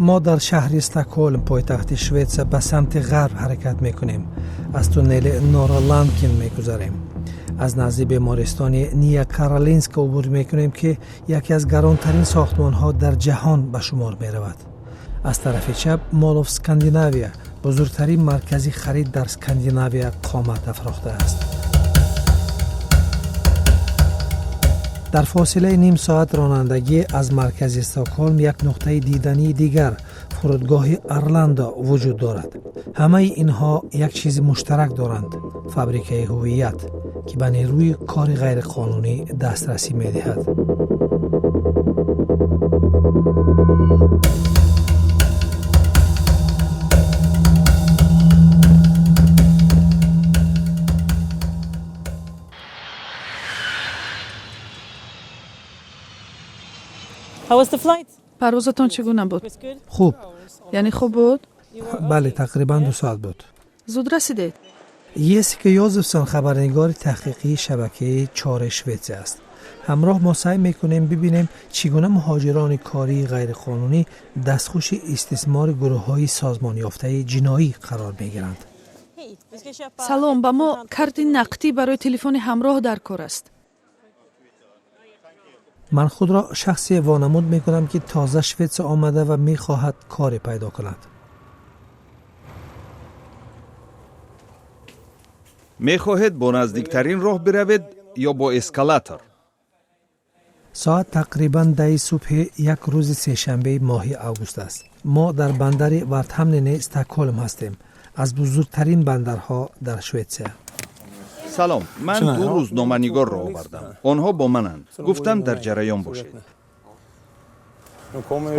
Мо дар шаҳри Стокҳолм, пойтахти Шветсия, ба самти ғарб ҳаракат мекунем. Аз туннели Нора Ланкен мегузарем, аз назди бемористони Ния Каролинска убур мекунем, ки яке аз гаронтарин сохтмонҳо дар ҷаҳон ба шумор меравад. Аз тарафи чап Молл оф Скандинавия, бузургтарин маркази харид дар Скандинавия, қомат афрохтааст. Дар фосилаи ним соат ронандагӣ аз маркази Стокҳолм як нуқтаи дидании дигар, фурудгоҳи Арландо, вуҷуд дорад. Ҳамаи инҳо як чизи муштарак доранд: фабрикаи ҳувият, ки ба нерӯи кори ғайриқонунӣ дастрасӣ медиҳад. Парвозатон чӣ гуна буд? Хуб. Яъне хуб буд? Бале, тақрибан 2 соат буд. Зуд расидед. Есика Йозефсон хабарнигори таҳқиқии шабакаи чори Шветсия аст. Ҳамроҳ мо саъй мекунем бибинем, чӣ гуна муҳоҷирони кории ғайриқонунӣ дастхуши истисмори гурӯҳҳои созмонёфтаи ҷиноӣ қарор мегиранд. Салом, ба мо карти нақдӣ барои телефони ҳамроҳ дар кор аст. Ман худро шахсе вонамуд мекунам, ки тоза Шветсия омада ва мехоҳад коре пайдо кунад. Мехоҳед бо наздиктарин роҳ биравед ё бо эскалатор? Соат тақрибан 10-и субҳи як рӯзи сешанбеи моҳи август аст. Мо дар бандари Вартҳамнени Стокҳолм ҳастем, аз бузургтарин бандарҳо дар Шветсия. Салом, ман ду рӯзноманигорро овардам, онҳо бо мананд. Гуфтам, дар ҷараён бошед.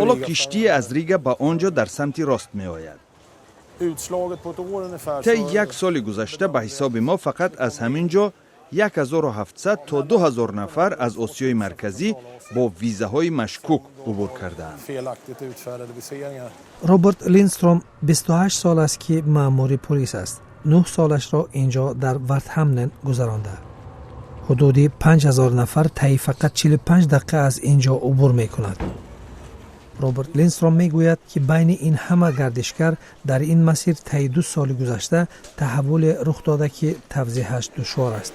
Ҳоло киштие аз Рига ба он ҷо дар самти рост меояд. Таи як соли гузашта ба ҳисоби мо фақат аз ҳамин ҷо 1700 то 2000 нафар аз Осиёи Марказӣ бо визаҳои машкук убур кардаанд. Роберт Линдстром 28 сол аст, ки маъмури полис аст. 9 солашро ин ҷо дар Вартҳамнен гузаронда. Ҳудуди 5000 нафар таи фақат 45 дақиқа аз ин ҷо убур мекунад. Роберт Линстром мегӯяд, ки байни ин ҳама гардишгар дар ин масир таи 2 соли гузашта таҳаввуле рух дода, ки тавзеҳаш душвор аст.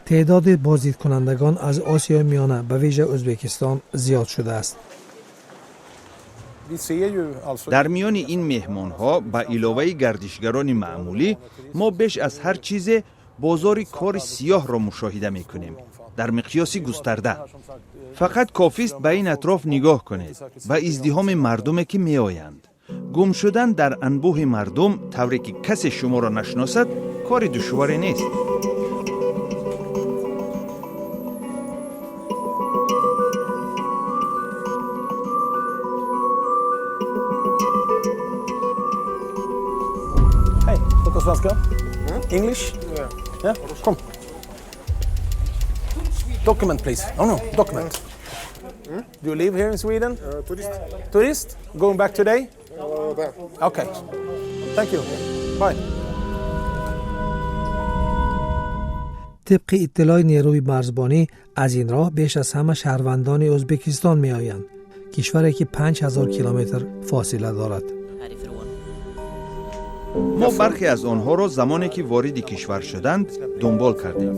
Теъдоди боздидкунандагон аз Осиёи Миёна, ба вижа Ӯзбекистон, зиёд шудааст. Дар миёни ин меҳмонҳо, ба иловаи гардишгарони маъмулӣ, мо беш аз ҳар чизе бозори кори сиёҳро мушоҳида мекунем дар миқёси густарда. Фақат кофист ба ин атроф нигоҳ кунед, ба издиҳоми мардуме, ки меоянд. Гум шудан дар анбӯҳи мардум, тавре ки касе шуморо нашиносад, кори душворе нест. Hej, prata svenska? English? Yeah. Kom. Document, please. No, no, document. Do you live here in Sweden? Turist. Tourist? Going back today? Да. Okay. Thank you. Bye. Тибқи иттилои нерӯи марзбонӣ, аз ин роҳ беш аз ҳама шаҳрвандони Ӯзбекистон меоянд, кишваре ки 5000 километр фосила дорад. Мо бархе аз онҳоро, замоне ки вориди кишвар шуданд, дунбол кардем,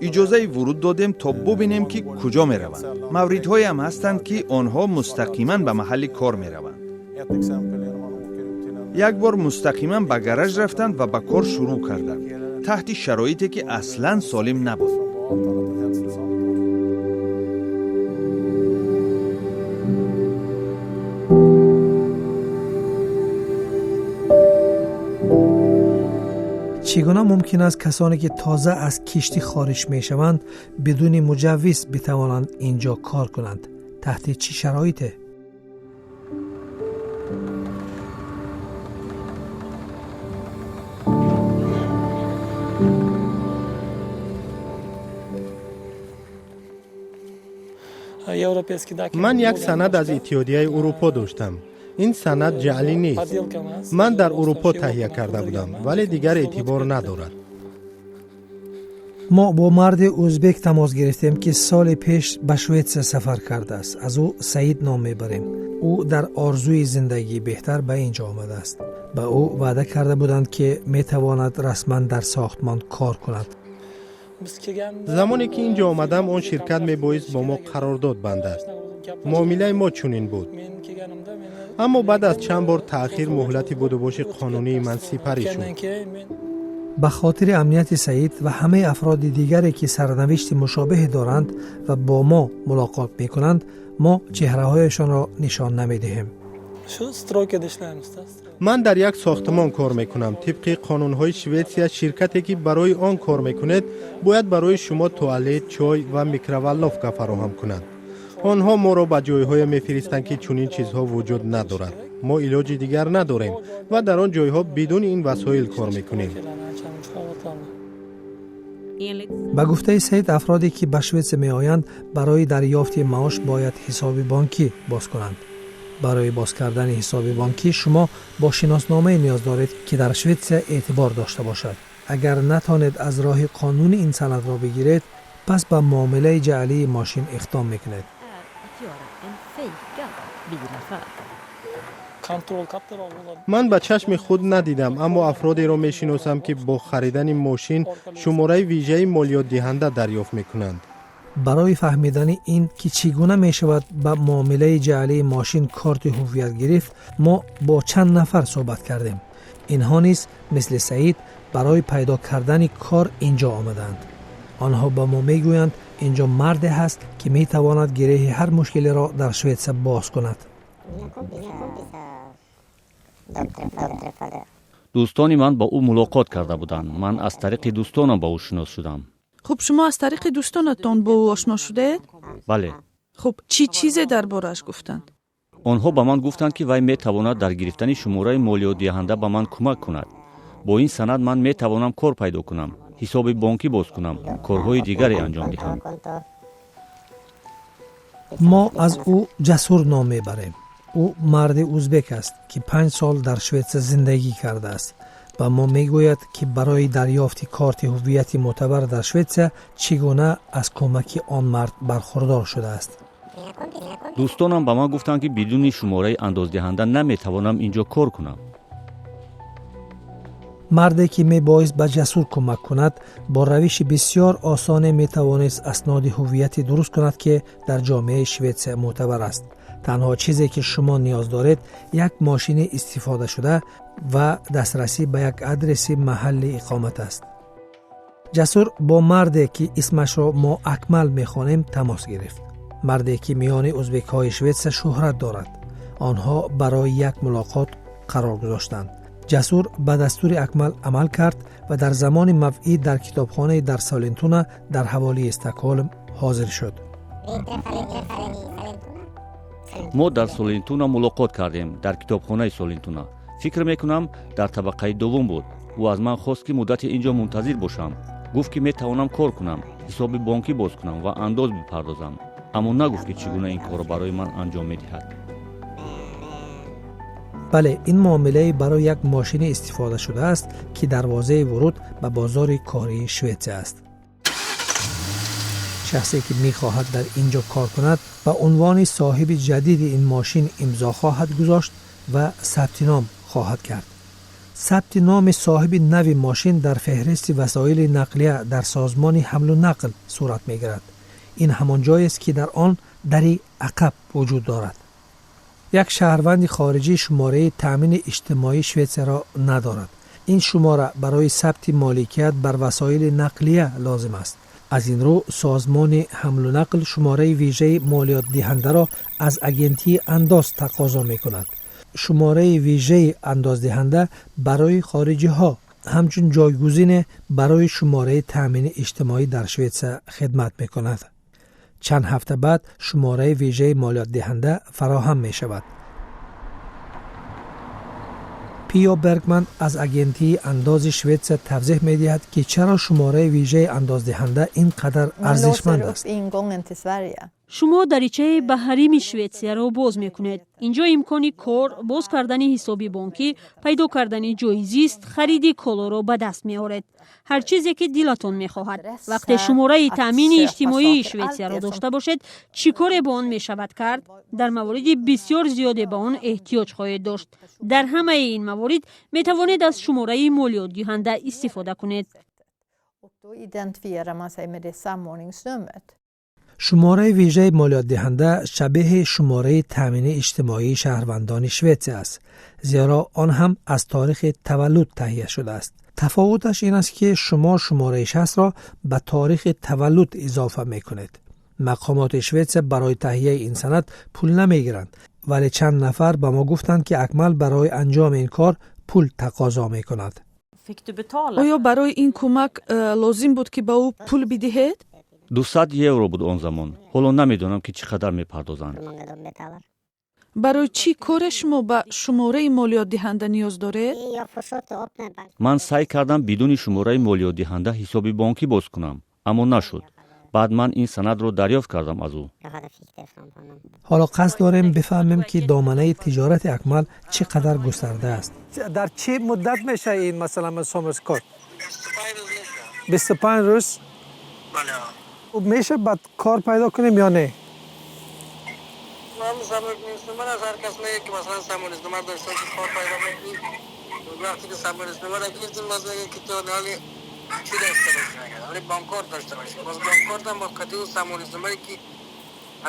иҷозаи вуруд додем, то бубинем, ки куҷо мераванд. Мавридҳоеам ҳастанд, ки онҳо мустақиман ба маҳалли кор мераванд. Ett exempel är när man åker ut till en Як бор мустақиман ба гараж рафтанд ва ба кор шурӯъ карданд, таҳти шароите, ки аслан солим набуд. Som var allt annat än hälsosamt. Чӣ гуна мумкин аст, касоне ки тоза аз киштӣ хориҷ мешаванд, бидуни муҷаввиз битавонанд ин ҷо кор кунанд? Таҳти чӣ шароите? Ман як санад аз Иттиҳодияи Урупо доштам. Ин санад ҷаълӣ нест, ман дар Урупо таҳия карда будам, вале дигар эътибор надорад. Мо бо марди ӯзбек тамос гирифтем, ки соли пеш ба Шветсия сафар кардааст. Аз ӯ Саид ном мебарем. Ӯ дар орзуи зиндагии беҳтар ба ин ҷо омадааст. Ба ӯ ваъда карда буданд, ки метавонад расман дар сохтмон кор кунад. Замоне ки ин ҷо омадам, он ширкат мебоист бо мо қарордод бандад. Муомилаи мо чунин буд, аммо баъд аз чанд бор таъхир муҳлати будубоши қонунии ман сипарӣ шуд. Ба хотири амнияти Саид ва ҳамаи афроди дигаре, ки сарнавишти мушобиҳе доранд ва бо мо мулоқот мекунанд, мо чеҳраҳояшонро нишон намедиҳем. Ман дар як сохтмон кор мекунам. Тибқи қонунҳои Шветсия, ширкате, ки барои он кор мекунед, бояд барои шумо туалет, чой ва микроволновка фароҳам кунад. Онҳо моро ба ҷойҳое мефиристанд, ки чунин чизҳо вуҷуд надорад. Мо илоҷи дигар надорем ва дар он ҷойҳо бидуни ин васоил кор мекунем. Ба гуфтаи Саид, афроде, ки ба Шветсия меоянд, барои дарёфти маош бояд ҳисоби бонкӣ боз кунанд. Барои боз кардани ҳисоби бонкӣ шумо бо шиносномае ниёз доред, ки дар Шветсия эътибор дошта бошад. Агар натонед аз роҳи қонунӣ ин санадро бигиред, пас ба муомилаи ҷаълии мошин иқдом мекунед. Ман ба чашми худ надидам, аммо афродеро мешиносам, ки бо харидани мошин шумораи вижаи молиётдиҳанда дарёфт мекунанд. Барои фаҳмидани ин ки чӣ гуна мешавад ба муомилаи ҷаълии мошин корти ҳуввият гирифт, мо бо чанд нафар суҳбат кардем. Инҳо низ мисли Саид барои пайдо кардани кор ин ҷо омадаанд. Онҳо ба мо мегӯянд, ин ҷо марде ҳаст, ки метавонад гиреҳи ҳар мушкилеро дар Шветсия боз кунад. Дӯстони ман бо ӯ мулоқот карда буданд. Ман аз тариқи дӯстонам ба ӯ шинос шудам. Хуб, шумо аз тариқи дӯстонатон бо ӯ ошно шудаед? Бале. Хуб, чӣ чизе дар борааш гуфтанд? Онҳо ба ман гуфтанд, ки вай метавонад дар гирифтани шумораи молиётдиҳанда ба ман кӯмак кунад. Бо ин санад ман метавонам кор пайдо кунам, ҳисоби бонкӣ боз кунам, корҳои дигаре анҷом диҳам. Мо аз ӯ Ҷасур ном мебарем. Ӯ марди узбек аст, ки 5 сол дар Шветсия зиндагӣ кардааст. Ба мо мегӯяд, ки барои дарёфти корти ҳуввияти мӯътабар дар Шветсия чӣ гуна аз кӯмаки он мард бархурдор шудааст. Дӯстонам ба ман гуфтанд, ки бидуни шумораи андоздиҳанда наметавонам ин ҷо кор кунам. Марде, ки мебоист ба Ҷасур кӯмак кунад, бо равиши бисьёр осоне метавонист асноди ҳуввияте дуруст кунад, ки дар ҷомеаи Шветсия мӯътабар аст. Танҳо чизе, ки шумо ниёз доред, як мошини истифодашуда ва дастрасӣ ба як адреси маҳалли иқомат аст. Ҷасур бо марде, ки исмашро мо Акмал мехонем, тамос гирифт, марде, ки миёни узбекҳои Шветсия шӯҳрат дорад. Онҳо барои як мулоқот қарор гузоштанд. Ҷасур ба дастури Акмал амал кард ва дар замони мавъид дар китобхонаи дар Солентуна дар ҳаволии Стокҳолм ҳозир шуд. Мо дар Солентуна мулоқот кардем, дар китобхонаи Солентуна. Фикр мекунам, дар табақаи дуввум буд. Ӯ аз ман хост, ки муддате ин ҷо мунтазир бошам. Гуфт, ки метавонам кор кунам, ҳисоби бонкӣ боз кунам ва андоз бипардозам, аммо нагуфт, ки чӣ гуна ин корро барои ман анҷом медиҳад. Бале, ин муомилае барои як мошини истифода шудааст, ки дарвозаи вуруд ба бозори кории Шветсия аст. Шахсе, ки мехоҳад дар ин ҷо кор кунад, ба унвони соҳиби ҷадиди ин мошин имзо хоҳад гузошт ва сабти ном хоҳад кард. Сабти номи соҳиби нави мошин дар феҳристи васоили нақлия дар созмони ҳамлу нақл сурат мегирад. Ин ҳамон ҷоест, ки дар он дари ақаб вуҷуд дорад. Як шаҳрванди хориҷӣ шумораи таъмини иҷтимоии Шветсияро надорад. Ин шумора барои сабти моликият бар васоили нақлия лозим аст. Аз ин рӯ созмони ҳамлу нақл шумораи вижаи молиётдиҳандаро аз агентии андоз тақозо мекунад. Шумораи вижаи андоздиҳанда барои хориҷиҳо ҳамчун ҷойгузине барои шумораи таъмини иҷтимоӣ дар Шветсия хидмат мекунад. Чанд ҳафта баъд шумораи вижаи молиётдиҳанда фароҳам мешавад. Пио Бергман аз агентии андози Шветсия тавзеҳ медиҳад, ки чаро шумораи вижаи андоздиҳанда ин қадар арзишманд аст. Шумо даричаи ба ҳарими Шветсияро боз мекунед. Инҷо имкони кор, боз кардани ҳисоби бонкӣ, пайдо кардани ҷойи зист, хариди колоро ба даст меоред, ҳар чизе ки дилатон мехоҳад. Вақте шумораи таъмини иҷтимоии Шветсияро дошта бошед, чӣ коре бо он мешавад кард? Дар мавориди бисёр зиёде ба он эҳтиёҷ хоҳед дошт. Дар ҳамаи ин маворид метавонед аз шумораи молиётдиҳанда истифода кунед. Шумораи вижаи молиётдиҳанда шабеҳи шумораи таъмини иҷтимоии шаҳрвандони Шветсия аст, зеро он ҳам аз таърихи таваллуд таҳия шудааст. Тафовуташ ин аст, ки шумо шумораи шахсро ба таърихи таваллуд изофа мекунед. Мақомоти Шветсия барои таҳияи ин санад пул намегиранд, вале чанд нафар ба мо гуфтанд, ки Акмал барои анҷоми ин кор пул тақозо мекунад. Оё барои ин кӯмак лозим буд, ки ба ӯ пул бидиҳед? 200 евро буд он замон. Ҳоло намедонам, ки чӣ қадар мепардозанд. Барои чӣ коре шумо ба шумораи молиётдиҳанда ниёз доред? Ман саъй кардам бидуни шумораи молиётдиҳанда ҳисоби бонкӣ боз кунам, аммо нашуд. Баъд ман ин санадро дарёфт кардам аз ӯ. Ҳоло қасд дорем бифаҳмем, ки доманаи тиҷорати Акмал чӣ қадар густарда аст. Дар чӣ муддат мешавад ин, масалан, samordningskort? 25 рӯз меша. Баъд кор пайдо кунем ё не? Samordningsnummer аз ҳар кас мегӯяд, ки масалан samordningsnummer дошта боши, кор пайдо мекунӣ. Вақте ки samordningsnummer гирифтем, боз мегӯяд, ки ту ҳоли чӣ дошта бошӣ, мегӯяд, ҳоли банккорт дошта бошӣ. Боз банккортам бо кадиу samordningsnummer е ки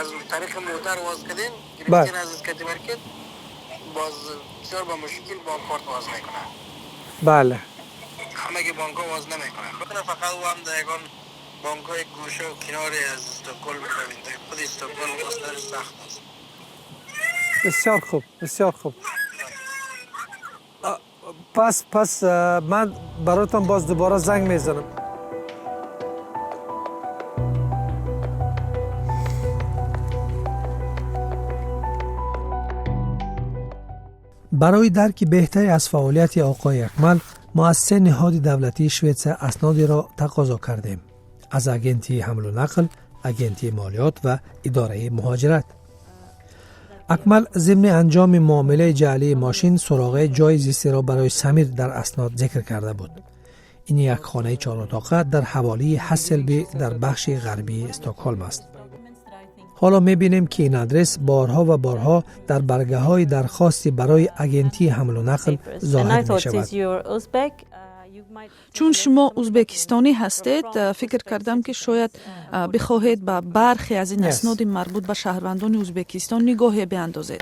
аз тариқи модар воз кардем, гирифтин аз Skatteverket, боз бисёр ба мушкил банккорт воз мекунад. Ҳамаги бонкҳо воз намекунад, фақат ӯ ҳам дар ягон бонкҳои гӯша ва киноре аз Стокгольм меравем. Худи Стокгольм бозтараш сахт аст. Бисёр хуб, бисёр хуб. Пас ман баротон боз дубора занг мезанам. Барои дарки беҳтаре аз фаъолияти оқои Акмал мо аз се ниҳоди давлатии Шветсия аснодеро тақозо кардем: аз агентии ҳамлу нақл, агентии молиёт ва идораи муҳоҷират. Акмал зимни анҷоми муомилаи ҷаълии мошин суроғаи ҷойи зистиро барои Самир дар аснод зикр карда буд. Ин як хонаи чорутоқа дар ҳаволии Ҳасселби дар бахши ғарбии Стокҳолм аст. Ҳоло мебинем, ки ин адрес борҳо ва борҳо дар баргаҳои дархости барои агентии ҳамлу нақл зоҳир мешавад. Чун шумо узбекистонӣ ҳастед, фикр кардам, ки шояд бихоҳед ба бархе аз ин асноди марбут ба шаҳрвандони Узбекистон нигоҳе биандозед.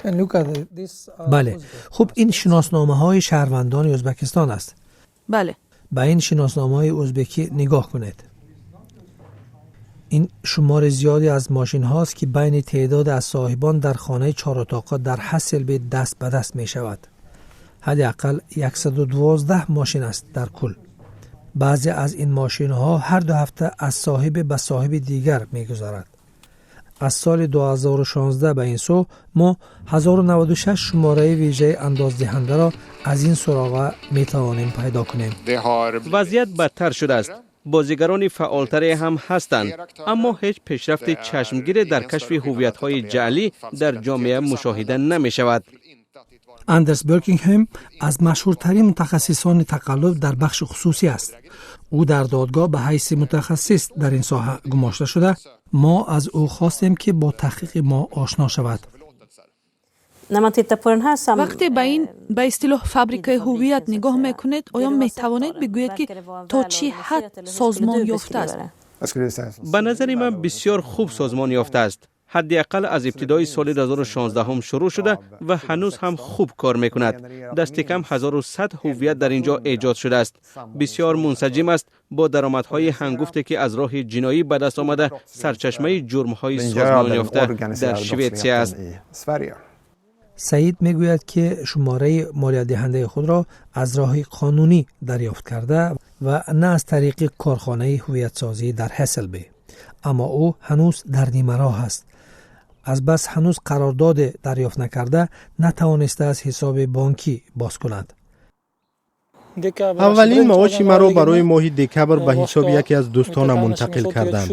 Бале, хуб, ин шиносномаҳои шаҳрвандони Ӯзбекистон аст. Ба ин шиносномаҳои ӯзбекӣ нигоҳ кунед. Ин шумори зиёде аз мошинҳост, ки байни теъдоде аз соҳибон дар хонаи чорутоқа дар Ҳасселби даст ба даст мешавад. Ҳадди ақал 112 мошин аст дар кул. Баъзе аз ин мошинҳо ҳар 2 ҳафта аз соҳибе ба соҳиби дигар мегузарад. Аз соли 2016 ба ин сӯ мо 1096 шумораи вижаи андоздиҳандаро аз ин суроға метавонем пайдо кунем. Вазъият бадтар шудааст, бозигарони фаъолтаре ҳам ҳастанд, аммо ҳеҷ пешрафти чашмгире дар кашфи ҳуввиятҳои ҷаълӣ дар ҷомеа мушоҳида намешавад. Андерс Беркингҳем аз машҳуртарин мутахассисони тақаллуб дар бахши хусусӣ аст. Ӯ дар додгоҳ ба ҳайси мутахассис дар ин соҳа гумошта шуда. Мо аз ӯ хостем, ки бо таҳқиқи мо ошно шавад. Вақте ба ин ба истилоҳ фабрикаи ҳуввият нигоҳ мекунед, оё метавонед бигӯед, ки то чӣ ҳад созмон ёфтааст? Ба назари ман, бисёр хуб созмон ёфтааст. Ҳадди ақал аз ибтидои соли 2016 шурӯъ шуда ва ҳанӯз ҳам хуб кор мекунад. Дасти кам 1100 ҳуввият дар ин ҷо эҷод шудааст. Бисёр мунсаҷим аст бо даромадҳои ҳангуфте, ки аз роҳи ҷиноӣ ба даст омада, сарчашмаи ҷурмҳои созмонёфта дар Шветсия аст. Саид мегӯяд, ки шумораи молиятдиҳандаи худро аз роҳи қонунӣ дарёфт карда ва на аз тариқи корхонаи ҳуввиятсозӣ дар Ҳесселби, аммо ӯ ҳанӯз дар нимароҳ аст. Аз бас ҳанӯз қарордоде дарёфт накарда, натавонистааст ҳисоби бонкӣ боз кунад. Аввалин маоши маро барои моҳи декабр ба ҳисоби яке аз дӯстонам мунтақил карданд.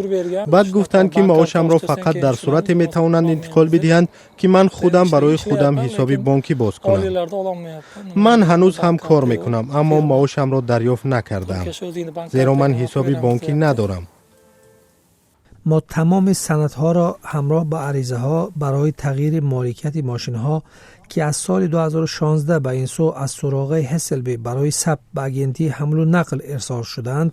Баъд гуфтанд, ки маошамро фақат дар сурате метавонанд интиқол бидиҳанд, ки ман худам барои худам ҳисоби бонкӣ боз кунам. Ман ҳанӯз ҳам кор мекунам, аммо маошамро дарёфт накардаам, зеро ман ҳисоби бонкӣ надорам. Мо тамоми санадҳоро ҳамроҳ ба аризаҳо барои тағйири моликияти мошинҳо, ки аз соли 2016 ба ин сӯ аз суроғаи Ҳесселби барои сабт ба агентии ҳамлу нақл ирсол шудаанд,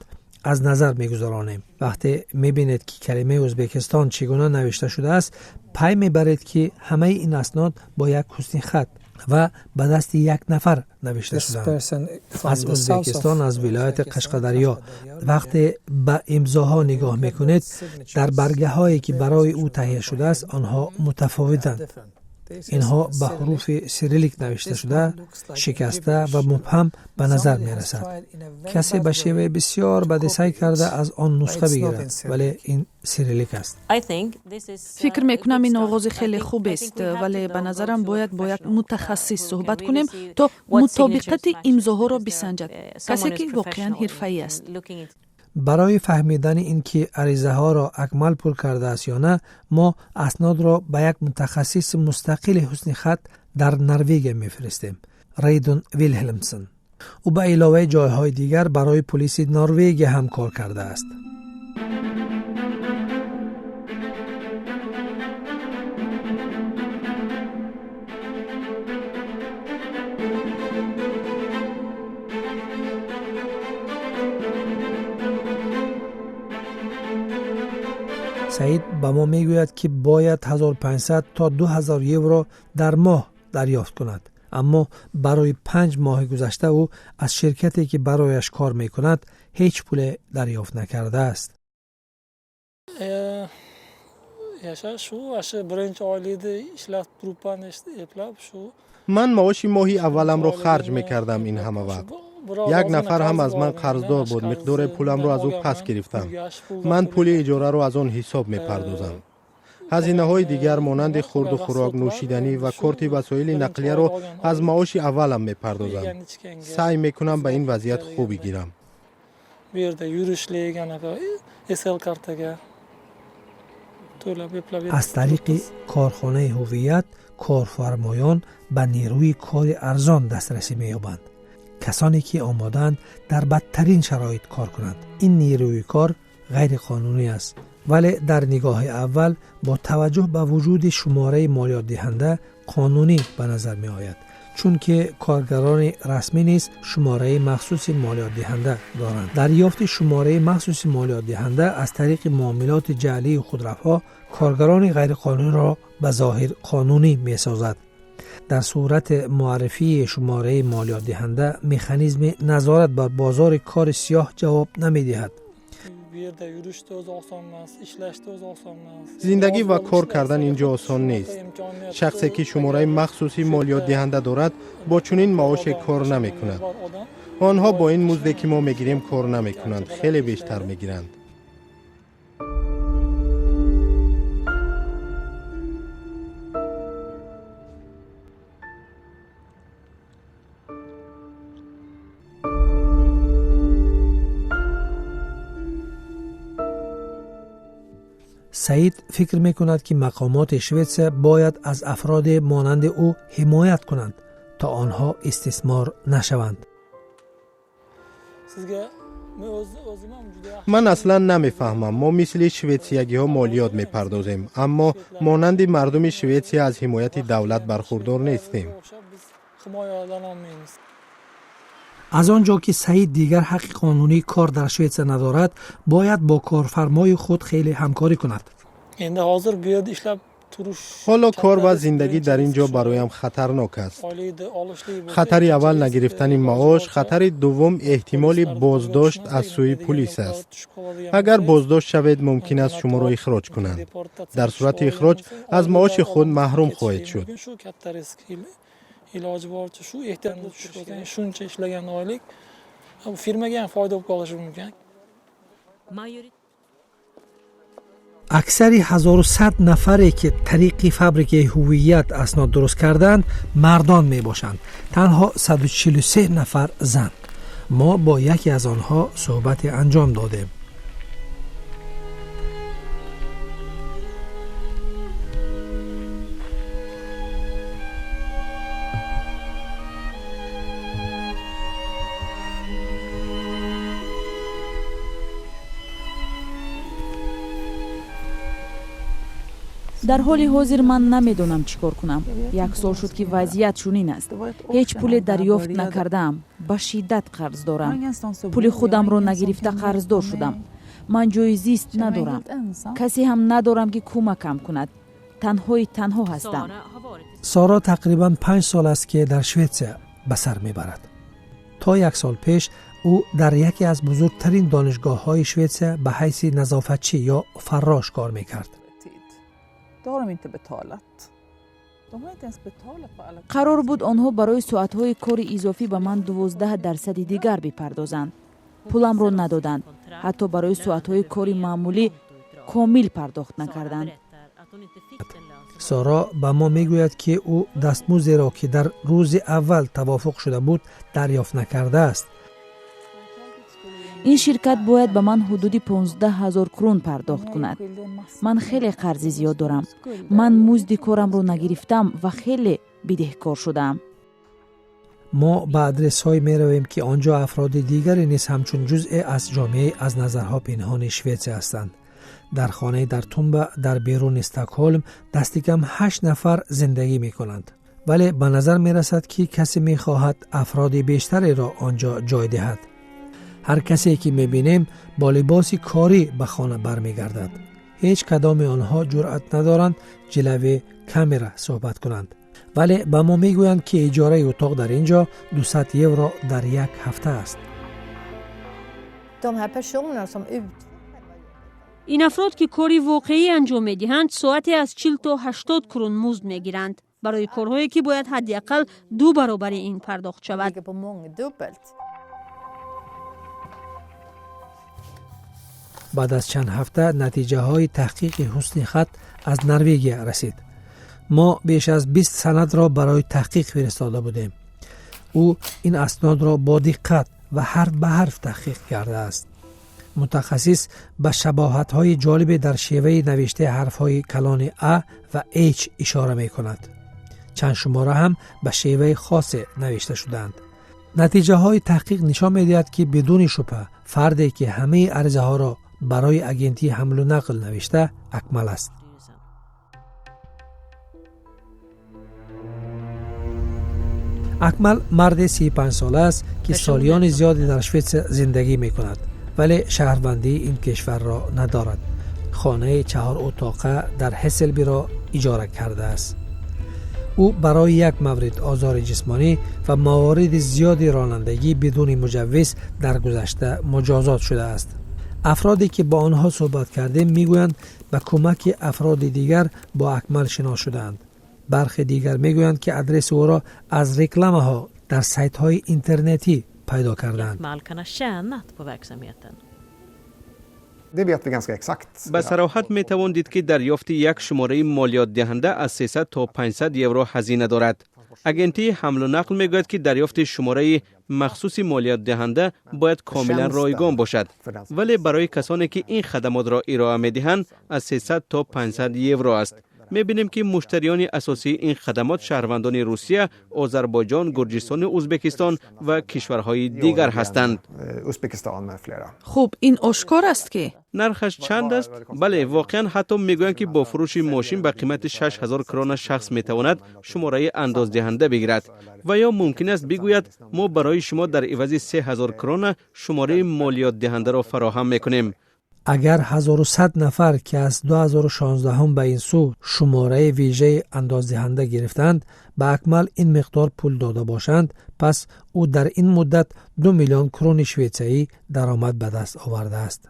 аз назар мегузаронем. Вақте мебинед, ки калимаи Ӯзбекистон чӣ гуна навишта шудааст, пай мебаред, ки ҳамаи ин аснод бо як ҳусни хат ва ба дасти як нафар навишта шудаанд аз Ӯзбекистон, аз вилояти Қашқадарё. Вақте ба имзоҳо нигоҳ мекунед дар баргаҳое, ки барои ӯ таҳия шудааст, онҳо мутафовитанд. Инҳо ба ҳуруфи сирилик навишта шуда, шикаста ва мубҳам ба назар мерасад. Касе ба шеваи бисёр баде саъй карда аз он нусха бигирад, вале ин сирилик аст. Фикр мекунам, ин оғози хеле хубест, вале ба назарам бояд бо як мутахассис суҳбат кунем, то мутобиқати имзоҳоро бисанҷад, касе ки воқеан ҳирфаӣ аст. Барои фаҳмидани ин ки аризаҳоро Акмал пур кардааст ё на, мо аснодро ба як мутахассиси мустақили ҳусни хат дар Норвегия мефиристем, Рейдун Вилҳелмсен. Ӯ ба иловаи ҷойҳои дигар барои пулиси Норвегия ҳам кор кардааст. Саид ба мо мегӯяд, ки бояд 1500 то 2000 евро дар моҳ дарёфт кунад, аммо барои 5 моҳи гузашта ӯ аз ширкате, ки барояш кор мекунад, ҳеҷ пуле дарёфт накардааст. Ман маоши моҳи авваламро харҷ мекардам ин ҳама вақт. Як нафар ҳам аз ман қарздор буд, миқдоре пуламро аз ӯ пас гирифтам. Ман пули иҷораро аз он ҳисоб мепардозам. Ҳазинаҳои дигар, монанди хурду хӯрок, нӯшиданӣ ва корти васоили нақлияро аз маоши аввалам мепардозам. Саъй мекунам ба ин вазъият хубӣ гирам. Bu yerda yurishlik, anaqa SL kartaga to'lab eplab Аз тариқи корхонаи ҳувият корфармоён ба нерӯи кори арзон дастрасӣ меёбанд, касоне ки омодаанд дар бадтарин шароит кор кунанд. Ин нерӯи кор ғайриқонунӣ аст, вале дар нигоҳи аввал бо таваҷҷӯҳ ба вуҷуди шумораи молиётдиҳанда қонунӣ ба назар меояд, чунки коргарони расмӣ низ шумораи махсуси молиётдиҳанда доранд. Дарёфти шумораи махсуси молиётдиҳанда аз тариқи муомилоти ҷаълии худравҳо коргарони ғайриқонуниро ба зоҳир қонунӣ месозад. Дар сурати муаррифии шумораи молиётдиҳанда механизми назорат бар бозори кори сиёҳ ҷавоб намедиҳад. Bu yerda yurishni o'zi oson emas, ishlashni o'zi oson emas. Зиндагӣ ва кор кардан ин ҷо осон нест. Шахсе, ки шумораи махсуси молиётдиҳанда дорад, бо чунин маоше кор намекунад. Онҳо бо ин музде, ки мо мегирем, кор намекунанд, хеле бештар мегиранд. Саид фикр мекунад, ки мақомоти Шветсия бояд аз афроде монанди ӯ ҳимоят кунанд, то онҳо истисмор нашаванд. Sizga men o'zim ham juda yaxshi Ман аслан намефаҳмам. Мо мисли шветсиягиҳо молиёт мепардозем, аммо монанди мардуми Шветсия аз ҳимояти давлат бархурдор нестем. O'xshab biz himoyalanolmaymiz. Аз он ҷо ки Саид дигар ҳаққи қонунии кор дар Шветсия надорад, бояд бо корфармои худ хеле ҳамкорӣ кунад. Endi hozir bu yerda ishlab turish Ҳоло кор ва зиндагӣ дар ин ҷо бароям хатарнок аст. Oylikni olishlik bo'lsa, Хатари аввал ikkinchi нагирифтани risk, маош, хатари дуввум эҳтимоли боздошт аз сӯи пулис аст. Агар боздошт шавед, мумкин аст шуморо ихроҷ кунанд. Дар сурати ихроҷ аз маоши худ маҳрум хоҳед шуд. Shu katta risk. Iloji boricha shu ehtiyotli tushib qolsang, shuncha ishlagan oylik bu firmaga ham foyda bo'lib qolishi mumkin. Аксари 1100 нафаре, ки тариқи фабрикаи ҳувият аснод дуруст карданд, мардон мебошанд, танҳо 143 нафар зан. Мо бо яке аз онҳо суҳбате анҷом додем. Дар ҳоли ҳозир ман намедонам чӣ кор кунам. Як сол шуд, ки вазъият чунин аст. Ҳеҷ пуле дарёфт накардаам, ба шиддат қарз дорам. Пули худамро нагирифта қарздор шудам. Ман ҷои зист надорам, касе ҳам надорам, ки кӯмакам кунад. Танҳои танҳо ҳастам. Соро тақрибан 5 сол аст, ки дар Шветсия ба сар мебарад. То як сол пеш ӯ дар яке аз бузургтарин донишгоҳҳои Шветсия ба ҳайси назофатчӣ ё фаррош кор мекард. Қарор буд, онҳо барои соатҳои кори изофӣ ба ман 12 дарсади дигар бипардозанд. Пуламро надоданд. Ҳатто барои соатҳои кори маъмулӣ комил пардохт накарданд. Соро ба мо мегӯяд, ки ӯ дастмуздеро, ки дар рӯзи аввал тавофуқ шуда буд, дарёфт накардааст. Ин ширкат бояд ба ман ҳудуди 15 ҳазор крун пардохт кунад. Ман хеле қарзи зиёд дорам. Ман музди корамро нагирифтам ва хеле бидеҳкор шудаам. Мо ба адресҳое меравем, ки он ҷо афроди дигаре низ ҳамчун ҷузъе аз ҷомеаи аз назарҳо пинҳони Шветсия ҳастанд. Дар хонаи дар Тумба, дар беруни Стокҳолм, дастикам ҳашт нафар зиндагӣ мекунанд, вале ба назар мерасад, ки касе мехоҳад афроди бештареро он ҷо ҷой диҳад. Ҳар касе, ки мебинем, бо либоси корӣ ба хона бармегардад. Ҳеҷ кадоми онҳо ҷуръат надоранд ҷилави камера суҳбат кунанд, вале ба мо мегӯянд, ки иҷораи утоқ дар ин ҷо 200 евро дар як ҳафта аст. De här personerna som ut Ин афрод, ки кори воқеӣ анҷом медиҳанд, соате аз 40 то 80 крун музд мегиранд. Барои корҳое, ки бояд ҳадди ақал ду баробари ин пардохт шавад. Ligger på mångdubbelt. Баъд аз чанд ҳафта натиҷаҳои таҳқиқи ҳусни хат аз Норвегия расид. Мо беш аз 20 санадро барои таҳқиқ фиристода будем. Ӯ ин аснодро бо диққат ва ҳарф ба ҳарф таҳқиқ кардааст. Мутахассис ба шабоҳатҳои ҷолибе дар шеваи навиштаи ҳарфҳои калони А ва H ишора мекунад. Чанд шумора ҳам ба шеваи хосе навишта шудаанд. Натиҷаҳои таҳқиқ нишон медиҳад, ки бидуни шубҳа фарде, ки ҳамаи аризаҳоро барои агентии ҳамлу нақл навишта, Акмал аст. Акмал марди 35сола аст, ки солиёни зиёде дар Шветсия зиндагӣ мекунад, вале шаҳрвандии ин кишварро надорад. Хонаи чаҳор утоқа дар Ҳесселбиро иҷора кардааст. Ӯ барои як маврид озори ҷисмонӣ ва мавориди зиёди ронандагӣ бидуни муҷаввиз дар гузашта муҷозот шудааст. Афроде, ки бо онҳо суҳбат кардем, мегӯянд, ба кӯмаки афроди дигар бо Акмал шинос шудаанд. Бархе дигар мегӯянд, ки адреси ӯро аз рекламаҳо дар сайтҳои интернетӣ пайдо кардаанд. Akmal kan ha tjänat på verksamheten. Det vet vi ganska exakt. Ба сароҳат метавон дид, ки дарёфти як шумораи молиётдиҳанда аз 300 то 500 евро ҳазина дорад. Агентии ҳамлу нақл мегӯяд, ки дарёфти шумораи махсуси молиётдиҳанда бояд комилан ройгон бошад, вале барои касоне, ки ин хадамотро ироа медиҳанд, аз 300 то 500 евро аст. Мебинем, ки муштариёни асосии ин хадамот шаҳрвандони Русия, Озарбойҷон, Гурҷистону Ӯзбекистон ва кишварҳои дигар ҳастанд. Узбекистан med flera. Хуб, ин ошкор аст, ки Нархаш чанд аст? Бале, воқеан, ҳатто мегӯянд, ки бо фурӯши мошин ба қимати 6000 крона шахс метавонад шумораи андоздиҳанда бигирад. Ва ё мумкин аст бигӯяд: мо барои шумо дар ивази 3000 крона шумораи молиётдиҳандаро фароҳам мекунем. Агар 1100 нафар, ки аз 2016 ба ин сӯ шумораи вижаи андоздиҳанда гирифтаанд, ба Акмал ин миқдор пул дода бошанд, пас ӯ дар ин муддат 2 миллион крони шветсиягӣ даромад ба даст овардааст.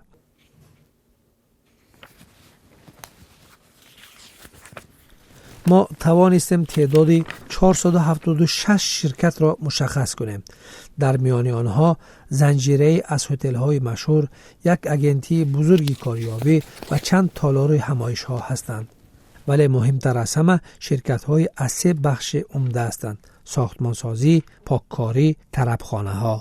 Мо тавонистем теъдоди 476 ширкатро мушаххас кунем. Дар миёни онҳо занҷирае аз ҳотелҳои машҳур, як агентии бузурги корёбӣ ва чанд толори ҳамоишҳо ҳастанд. Вале муҳимтар аз ҳама, ширкатҳои аз се бахши умда ҳастанд: сохтмонсозӣ, поккорӣ, тарабхонаҳо.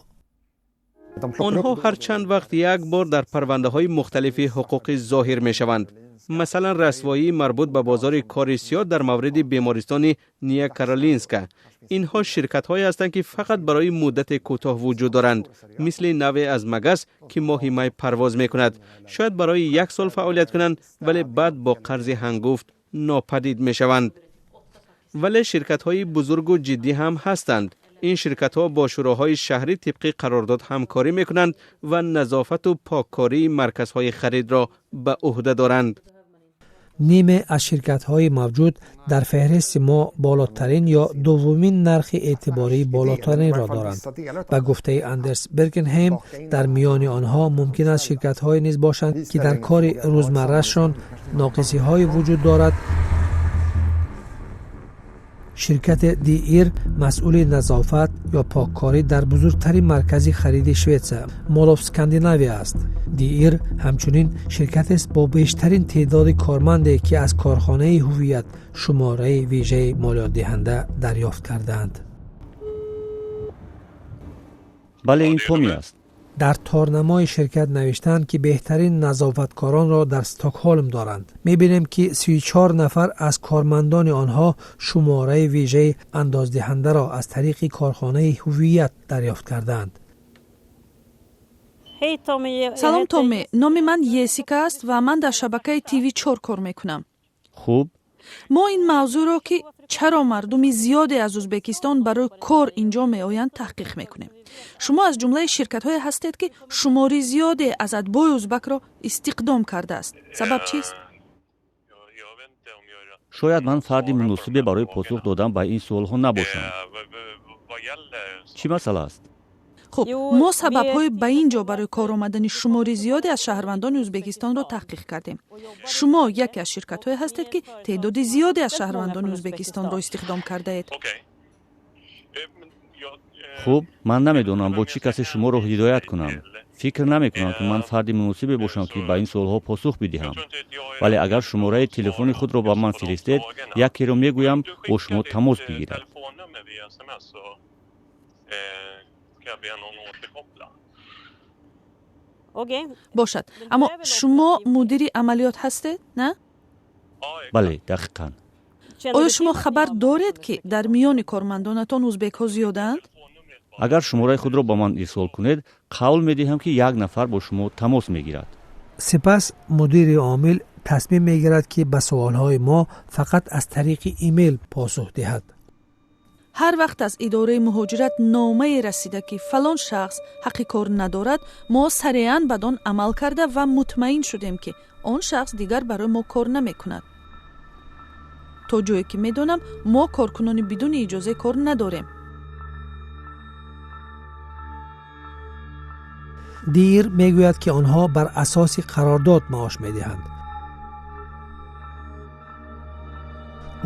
Онҳо ҳар чанд вақт як бор дар парвандаҳои мухталифи ҳуқуқӣ зоҳир мешаванд. Масалан, расвоии марбут ба бозори кори сиёҳ дар мавриди бемористони Ния Каролинска. Инҳо ширкатҳое ҳастанд, ки фақат барои муддати кӯтоҳ вуҷуд доранд, мисли навъе аз магас, ки моҳи май парвоз мекунад. Шояд барои як сол фаъолият кунанд, вале баъд бо қарзи ҳангуфт нопадид мешаванд. Вале ширкатҳои бузургу ҷиддӣ ҳам ҳастанд. Ин ширкатҳо бо шӯроҳои шаҳрӣ тибқи қарордод ҳамкорӣ мекунанд ва назофату поккории марказҳои харидро ба ӯҳда доранд. Ниме аз ширкатҳои мавҷуд дар феҳристи мо болотарин ё дуввумин нархи эътибории болотаринро доранд. Ба гуфтаи Андерс Бергенҳейм, дар миёни онҳо мумкин аст ширкатҳое низ бошанд, ки дар кори рӯзмаррашон ноқисиҳое вуҷуд дорад. Ширкати Диир масъули назофат ё поккорӣ дар бузургтарин маркази хариди Шветсия, Молл оф Скандинавия аст. Диир ҳамчунин ширкатест бо бештарин теъдоди корманде, ки аз корхонаи ҳувият шумораи вижаи молиётдиҳанда дарёфт кардаанд. Бале, ин Томи аст. Дар торнамои ширкат навиштаанд, ки беҳтарин назофаткоронро дар Стокҳолм доранд. Мебинем, ки 34 нафар аз кормандони онҳо шумораи вижаи андоздиҳандаро аз тариқи корхонаи ҳувият дарёфт кардаанд. Салом, Томми, номи ман Есика аст ва ман дар шабакаи ТВ4 кор мекунам. Хуб. Мо ин мавзӯъро, ки чаро мардуми зиёде аз Ӯзбекистон барои кор инҷо меоянд, таҳқиқ мекунем. Шумо аз ҷумлаи ширкатҳое ҳастед, ки шумори зиёде аз атбои ӯзбакро истиқдом кардааст. Сабаб чист? Шояд ман фарди муносибе барои посух додан ба ин суолҳо набошам. Чӣ масъала аст? Хуб, мо сабабҳои ба ин ҷо барои кор омадани шумори зиёде аз шаҳрвандони Ӯзбекистонро таҳқиқ кардем. Шумо яке аз ширкатҳое ҳастед, ки теъдоди зиёде аз шаҳрвандони Ӯзбекистонро истихдом кардаед. Хуб, ман намедонам, бо чӣ касе шуморо ҳидоят кунам. Фикр намекунам, ки ман фарди муносибе бошам, ки ба ин суолҳо посух бидиҳам, вале агар шумораи телефони худро ба ман фиристед, якеро мегӯям бо шумо тамос бигирад. Бошад, аммо шумо мудири амалиёт ҳастед, на? Бале, дақиқан. Оё шумо хабар доред, ки дар миёни кормандонатон ӯзбекҳо зиёданд? Агар шумораи худро ба ман ирсол кунед, қавл медиҳам, ки як нафар бо шумо тамос мегирад. Сипас мудири омил тасмим мегирад, ки ба суолҳои мо фақат аз тариқи имейл посух диҳад. Ҳар вақт аз идораи муҳоҷират номае расида, ки фалон шахс ҳаққи кор надорад, мо сареан бад он амал карда ва мутмаин шудем, ки он шахс дигар барои мо кор намекунад. То ҷое ки медонам, мо коркунони бидуни иҷозаи кор надорем. Дир мегӯяд, ки онҳо бар асоси қарордод маош медиҳанд.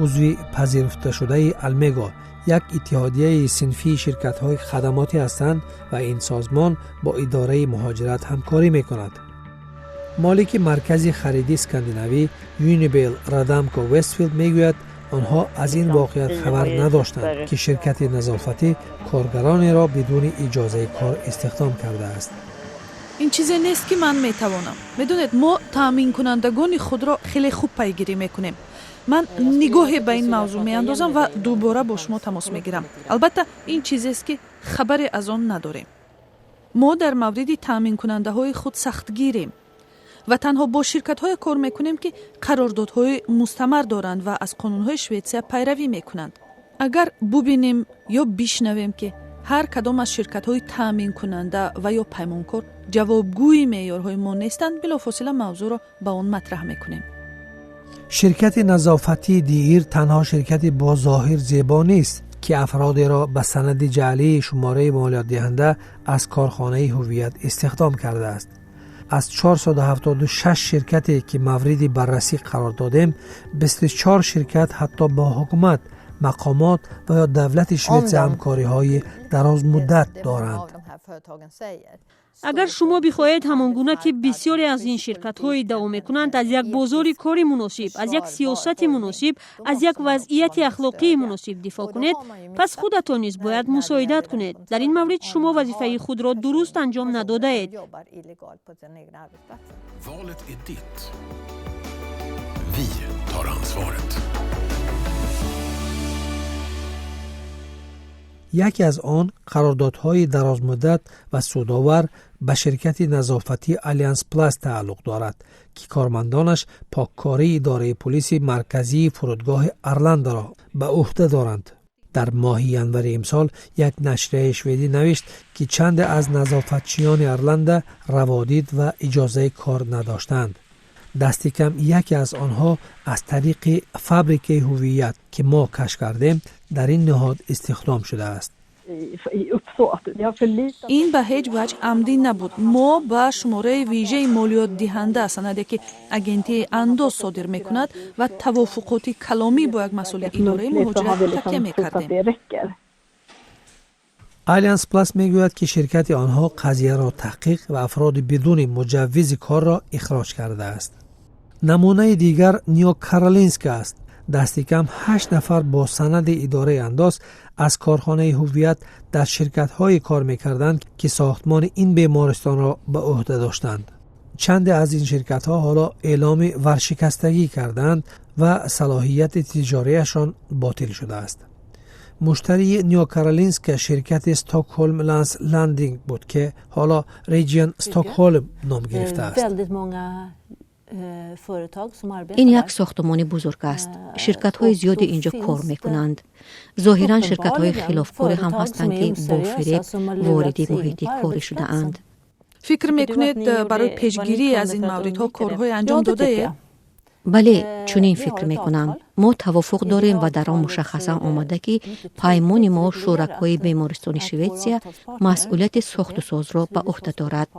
Узви пазируфташудаи Алмего, як иттиҳодияи синфии ширкатҳои хадамотӣ ҳастанд ва ин созмон бо идораи муҳоҷират ҳамкорӣ мекунад. Молики маркази харидии скандинавӣ Юнибел Радамко Вестфилд мегӯяд, онҳо аз ин воқеият хабар надоштанд, ки ширкати назофатӣ коргаронеро бидуни иҷозаи кор истихдом кардааст. Ин чизе нест, ки ман метавонам. Медонед, мо таъминкунандагони худро хеле хуб пайгирӣ мекунем. Ман нигоҳе ба ин мавзӯъ меандозам ва дубора бо шумо тамос мегирам. Албатта, ин чизест, ки хабаре аз он надорем. Мо дар мавриди таъминкунандаҳои худ сахтгирем ва танҳо бо ширкатҳое кор мекунем, ки қарордодҳои мустамар доранд ва аз қонунҳои Шветсия пайравӣ мекунанд. Агар бубинем ё бишнавем, ки ҳар кадом аз ширкатҳои таъминкунанда ва ё паймонкор ҷавобгӯи меъёрҳои мо нестанд, билофосила мавзӯъро ба он матраҳ мекунем. Ширкати назофатии Диир танҳо ширкати бо зоҳир зебо нест, ки афродеро ба санади ҷаълии шумораи молиётдиҳанда аз корхонаи ҳувият истихдом кардааст. Аз 476 ширкате, ки мавриди баррасӣ қарор додем, 24 ширкат ҳатто бо ҳукумат, мақомот ва ё давлати Шветсия ҳамкориҳои дарозмуддат доранд. Агар шумо бихоҳед, ҳамон гуна ки бисёре аз ин ширкатҳо иддао мекунанд, аз як бозори кори муносиб, аз як сиёсати муносиб, аз як вазъияти ахлоқии муносиб дифоъ кунед, пас худатон низ бояд мусоидат кунед. Дар ин маврид шумо вазифаи худро дуруст анҷом надодаед. Valet är ditt. Vi tar ansvaret. Яке аз он қарордодҳои дарозмуддат ва судовар ба ширкати назофатии Алянс Плас тааллуқ дорад, ки кормандонаш поккории идораи пулиси марказии фурудгоҳи Арландаро ба ӯҳда доранд. Дар моҳи январи имсол як нашрияи шведӣ навишт, ки чанде аз назофатчиёни Арланда раводид ва иҷозаи кор надоштанд. Дасти кам яке аз онҳо аз тариқи фабрикаи ҳувият, ки мо кашф кардем, дар ин ниҳод истихдом шудааст. Ин ба ҳеҷ ваҷҳ амдӣ набуд. Мо ба шумораи вижаи молиётдиҳанда, санаде ки агентии андоз содир мекунад, ва тавофуқоти каломӣ бо як масъули идораи муҳоҷират такя мекардем. Алянс Плас мегӯяд, ки ширкати онҳо қазияро таҳқиқ ва афроди бидуни муҷаввизи корро ихроҷ кардааст. Намунаи дигар Нио Каролинска аст. Дасти кам ҳашт нафар бо санади идораи андоз аз корхонаи ҳувият дар ширкатҳое кор мекарданд, ки сохтмони ин бемористонро ба ӯҳда доштанд. Чанде аз ин ширкатҳо ҳоло эъломи варшикастагӣ карданд ва салоҳияти тиҷорияшон ботил шудааст. Муштарии Нио Каролинска ширкати Стокҳолм Ланс Ландинг буд, ки ҳоло Реджион Стокҳолм ном гирифтааст. Ин як сохтмони бузург аст. Ширкатҳои зиёде ин ҷо кор мекунанд. Зоҳиран, ширкатҳои хилофкоре ҳам ҳастанд, ки бо фиреб вориди муҳити корӣ шудаанд. Фикр мекунед, барои пешгирӣ аз ин мавридҳо корҳое анҷом додаед? Бале, чунин фикр мекунам. Мо тавофуқ дорем ва дар он мушаххасан омада, ки паймони мо, шӯракҳои бемористони Шветсия, масъулияти сохтусозро ба ӯҳда дорад.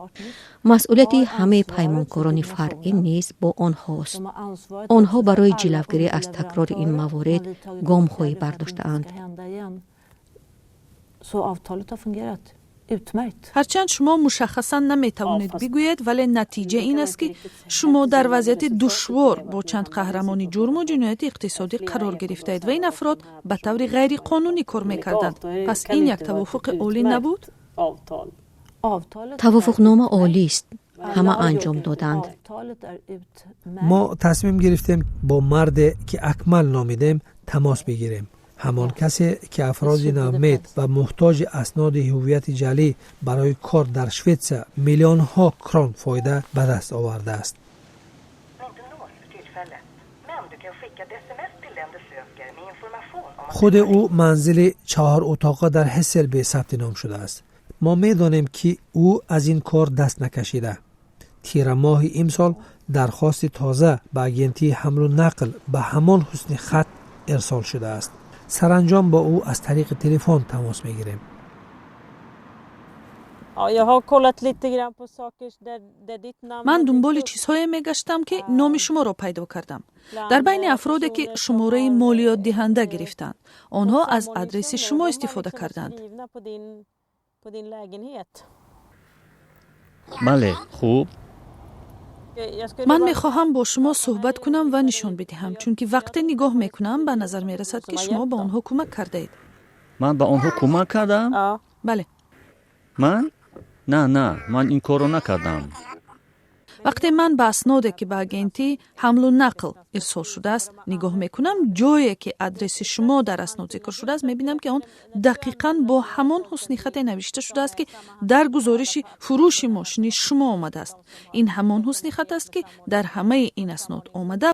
Масъулияти ҳамаи паймонкорони фаръӣ низ бо онҳост. Онҳо барои ҷилавгирӣ аз такрори ин маворид гомҳое бардоштаанд. Ҳарчанд шумо мушаххасан наметавонед бигӯед, вале натиҷа ин аст, ки шумо дар вазъияти душвор бо чанд қаҳрамони ҷурму ҷинояти иқтисодӣ қарор гирифтаед ва ин афрод ба таври ғайриқонунӣ кор мекарданд. Пас ин як тавофуқи олӣ набуд? Тавофуқнома олист, ҳама анҷом доданд. Мо тасмим гирифтем бо марде, ки Акмал номидем, тамос бигирем, ҳамон касе, ки афроди навмед ва муҳтоҷи асноди ҳуввияти ҷалӣ барои кор дар Шветсия миллионҳо крон фоида ба даст овардааст. Худи ӯ манзили чаҳорутоқа дар Ҳесселби сабти ном шудааст. Мо медонем, ки ӯ аз ин кор даст накашида. Тирамоҳи имсол дархости тоза ба агентии ҳамлу нақл ба ҳамон ҳусни хат ирсол шудааст. Саранҷом бо ӯ аз тариқи телефон тамос мегирем. Ман дунболи чизҳое мегаштам, ки номи шуморо пайдо кардам дар байни афроде, ки шумораи молиётдиҳанда гирифтанд. Онҳо аз адреси шумо истифода карданд. Бале, хуб. Ман мехоҳам бо шумо суҳбат кунам ва нишон бидиҳам, чунки вақте нигоҳ мекунам, ба назар мерасад, ки шумо ба онҳо кӯмак кардаед. Ман ба онҳо кӯмак кардам? Бале. Ман? На, на, ман ин корро накардам. Вақте ман ба асноде, ки ба агентии ҳамлу нақл ирсол шудааст, нигоҳ мекунам, ҷое ки адреси шумо дар аснод зикр шудааст, мебинам, ки он дақиқан бо ҳамон ҳусни хате навишта шудааст, ки дар гузориши фурӯши мошини шумо омадааст. Ин ҳамон ҳусни хат аст, ки дар ҳамаи ин аснод омада.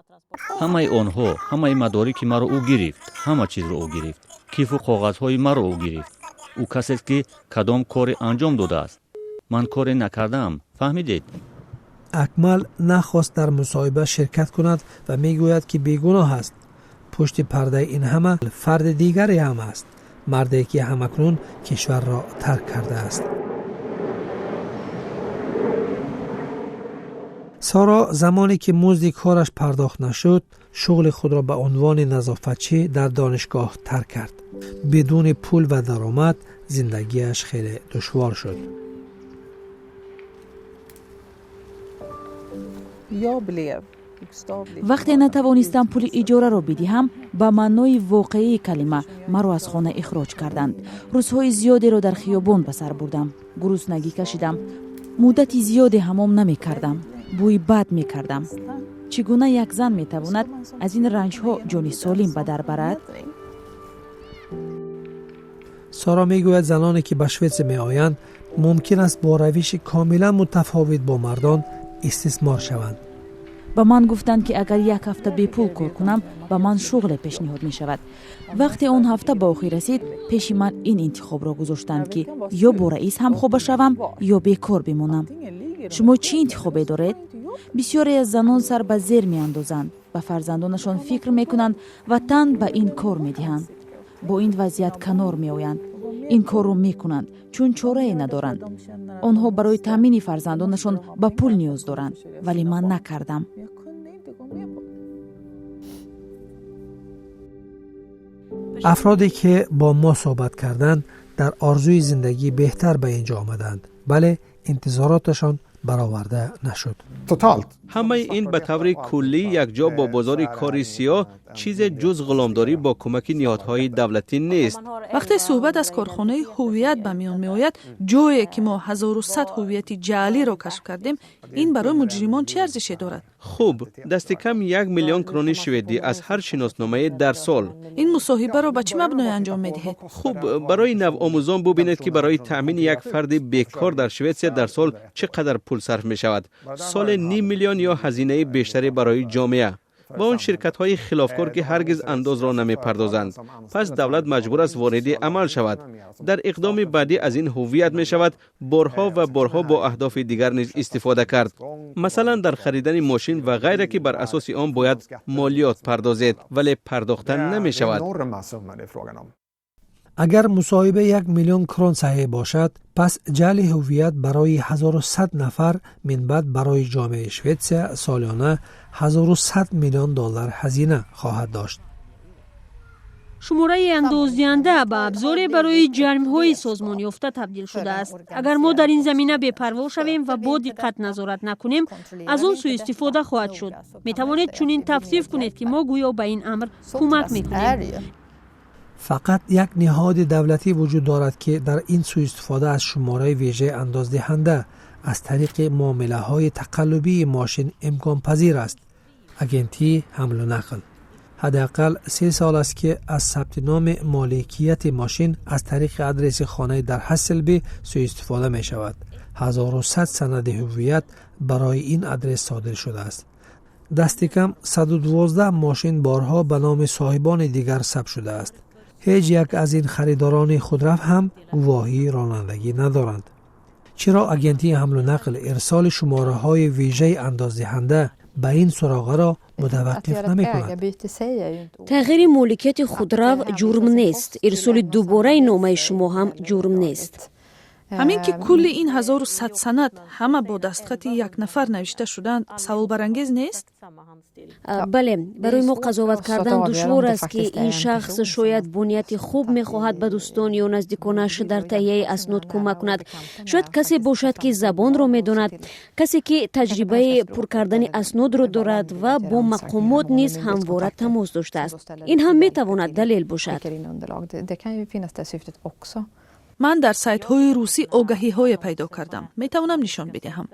Ҳамаи онҳо, ҳамаи мадорики маро ӯ гирифт, ҳама чизро ӯ гирифт, кифу коғазҳои маро ӯ гирифт. Ӯ касест, ки кадом коре анҷом додааст. Ман коре накардаам, фаҳмидед? Акмал нахост дар мусоҳиба ширкат кунад ва мегӯяд, ки бегуноҳ аст. Пушти пардаи ин ҳама фарди дигаре ҳам аст, марде, ки ҳамакнун кишварро тарк кардааст. Соро замоне ки музди кораш пардохт нашуд, шуғли худро ба унвони назофатчӣ дар донишгоҳ тарк кард. Бидуни пул ва даромад зиндагиаш хеле душвор шуд. Вақте натавонистам пули иҷораро бидиҳам, ба маънои воқеии калима маро аз хона ихроҷ карданд. Рӯзҳои зиёдеро дар хиёбон ба сар бурдам, гуруснагӣ кашидам, муддати зиёде ҳамом намекардам, бӯи бад мекардам. Чӣ гуна як зан метавонад аз ин ранҷҳо ҷони солим ба дар барад? Соро мегӯяд, заноне ки ба Шветсия меоянд, мумкин аст бо равиши комилан мутафовит бо мардон истисмор шаванд. Ба ман гуфтанд, ки агар як ҳафта бепул кор кунам, ба ман шуғле пешниҳод мешавад. Вақте он ҳафта ба охир расид, пеши ман ин интихобро гузоштанд, ки ё бо раис ҳамхоба шавам, ё бекор бимонам. Шумо чӣ интихобе доред? Бисёре аз занон сар ба зер меандозанд, ба фарзандонашон фикр мекунанд ва тан ба ин кор медиҳанд, бо ин вазъият канор меоянд. Ин корро мекунанд, чун чорае надоранд. Онҳо барои таъмини фарзандонашон ба пул ниёз доранд, вале ман накардам. Афроде ки бо мо суҳбат карданд, дар орзуи зиндагии беҳтар ба ин ҷо омаданд, вале интизороташон бароварда нашуд. Ҳамаи ин ба таври куллӣ якҷо бо бозори кори сиёҳ чизе ҷуз ғуломдорӣ бо кӯмаки ниҳодҳои давлатӣ нест. Вақте суҳбат аз корхонаи ҳуввият ба миён меояд, ҷое ки мо 1100 ҳуввияти ҷаълиро кашф кардем, ин барои муҷримон чӣ арзише дорад? Хуб, дасти кам 1 миллион крони шведӣ аз ҳар шиносномае дар сол. Ин мусоҳибаро ба чӣ мабное анҷом медиҳед? Хуб, барои навомӯзон бубинед, ки барои таъмини як фарди бекор дар Шветсия дар сол чӣ қадар пул сарф мешавад. Соле ним миллион ё ҳазинаи бештаре барои ҷомеа ва он ширкатҳои хилофкор, ки ҳаргиз андозро намепардозанд. Пас давлат маҷбур аст вориди амал шавад. Дар иқдоми баъдӣ аз ин ҳуввият мешавад борҳо ва борҳо бо аҳдофи дигар низ истифода кард, масалан, дар харидани мошин ва ғайра, ки бар асоси он бояд молиёт пардозед, вале пардохта намешавад. Агар мусоҳиба 1 миллион крон саҳеҳ бошад, пас ҷаъли ҳуввият барои 1100 нафар минбаъд барои ҷомеаи Шветсия солона 1100 миллион доллар ҳазина хоҳад дошт. Шумораи андоздиҳанда ба абзоре барои ҷармҳои созмонёфта табдил шудааст. Агар мо дар ин замина бепарво шавем ва бо диққат назорат накунем, аз он сӯистифода хоҳад шуд. Метавонед чунин тавсиф кунед, ки мо гӯё ба ин амр кӯмак мекунем. Фақат як ниҳоди давлатӣ вуҷуд дорад, ки дар ин сӯистифода аз шумораи вежаи андоздиҳанда аз тариқи муомилаҳои тақаллубии мошин имконпазир аст: Агентии ҳамлу нақл. Ҳадди ақал 3 сол аст, ки аз сабти номи моликияти мошин аз тариқи адреси хонаи дар Ҳасселби сӯистифода мешавад. 1100 санади ҳуввият барои ин адрес содир шудааст. Дасти кам 112 мошин борҳо ба номи соҳибони дигар сабт шудааст. Ҳеҷ як аз ин харидорони худрав ҳам гувоҳии ронандагӣ надоранд. Чаро Агентии ҳамлу нақл ирсоли шумораҳои вижаи андоздиҳанда ба ин суроғаро мутаваққиф намекунад? Тағйири моликияти худрав ҷурм нест. Ирсоли дубораи номаи шумо ҳам ҷурм нест. Ҳамин ки кулли ин 1100 санад ҳама бо дастхати як нафар навишта шудаанд, саволбарангез нест? Бале, барои мо қазоват кардан душвор аст, ки ин шахс шояд бо нияти хуб мехоҳад ба дӯстон ё наздиконаш дар таҳияи аснод кӯмак кунад. Шояд касе бошад, ки забонро медонад, касе ки таҷрибаи пур кардани аснодро дорад ва бо мақомот низ ҳамвора тамос доштааст. Ин ҳам метавонад далел бошад. Ман дар сайтҳои русӣ огаҳиҳое пайдо кардам, метавонам нишон бидиҳам.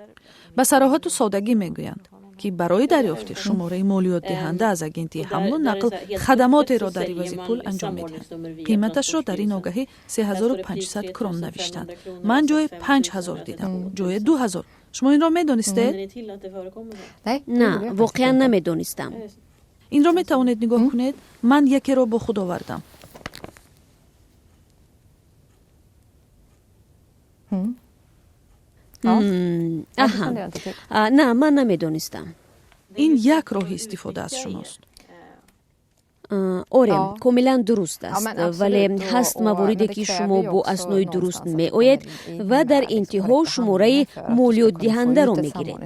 Ба сароҳату содагӣ мегӯянд, ки барои дарёфти шумораи молиётдиҳанда аз Агентии ҳамлу нақл хадамотеро дар ивази пул анҷом медиҳанд. Қиматашро дар ин огаҳӣ 3500 крон навиштанд. Ман ҷое 5000 дидам, ҷое 2000. Шумо инро медонистед? На, воқеан намедонистам. Инро метавонед нигоҳ кунед, ман якеро бо худ овардам. Аҳа, на, ман намедонистам. Ин як роҳи истифода аз шумост. Оре, комилан дуруст аст, вале ҳаст мавориде, ки шумо бо аснои дуруст меоед ва дар интиҳо шумораи молиётдиҳандаро мегиред.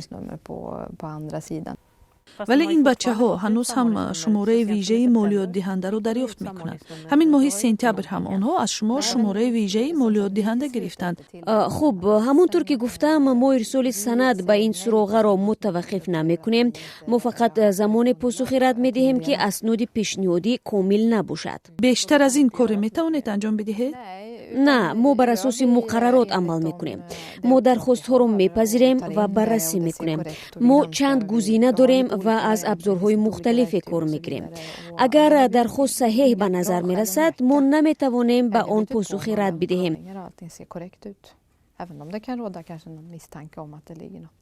Вале ин бачаҳо ҳанӯз ҳам шумораи вижаи молиётдиҳандаро дарёфт мекунанд. Ҳамин моҳи сентябр ҳам онҳо аз шумо шумораи вижаи молиётдиҳанда гирифтанд. Хуб, ҳамон тур ки гуфтам, мо ирсоли санад ба ин суроғаро мутаваққиф намекунем. Мо фақат замоне посухи рад медиҳем, ки асноди пешниҳодӣ комил набошад. Бештар аз ин коре метавонед анҷом бидиҳед? На, мо бар асоси муқаррарот амал мекунем. Мо дархостҳоро мепазирем ва баррасӣ мекунем. Мо чанд гузина дорем ва аз абзорҳои мухталифе кор мегирем. Агар дархост саҳеҳ ба назар мерасад, мо наметавонем ба он посухи рад бидиҳем. Även om det kan råda kanske någon misstanke om att det ligger något.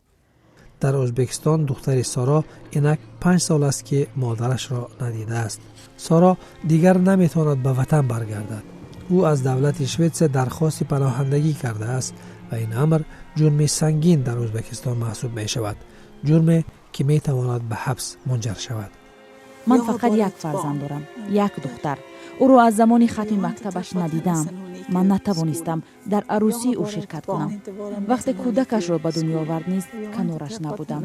Дар Ӯзбекистон духтари Соро инак 5 сол аст, ки модарашро надидааст. Соро дигар наметавонад ба ватан баргардад. Ӯ аз давлати Шветсия дархости паноҳандагӣ кардааст ва ин амр ҷурми сангин дар Ӯзбекистон маҳсуб мешавад, ҷурме ки метавонад ба ҳабс мунҷар шавад. Ман фақат як фарзанд дорам, як духтар. Ӯро аз замони хатми мактабаш надидаам. Ман натавонистам дар арӯсии ӯ ширкат кунам. Вақте кӯдакашро ба дунё овард низ канораш набудам.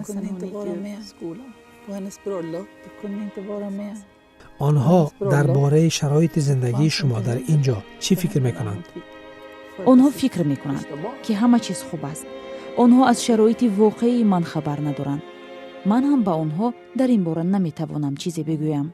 Онҳо дар бораи шароити зиндагии шумо дар ин ҷо чӣ фикр мекунанд? Онҳо фикр мекунанд, ки ҳама чиз хуб аст. Онҳо аз шароити воқеии ман хабар надоранд. Ман ҳам ба онҳо дар ин бора наметавонам чизе бигӯям.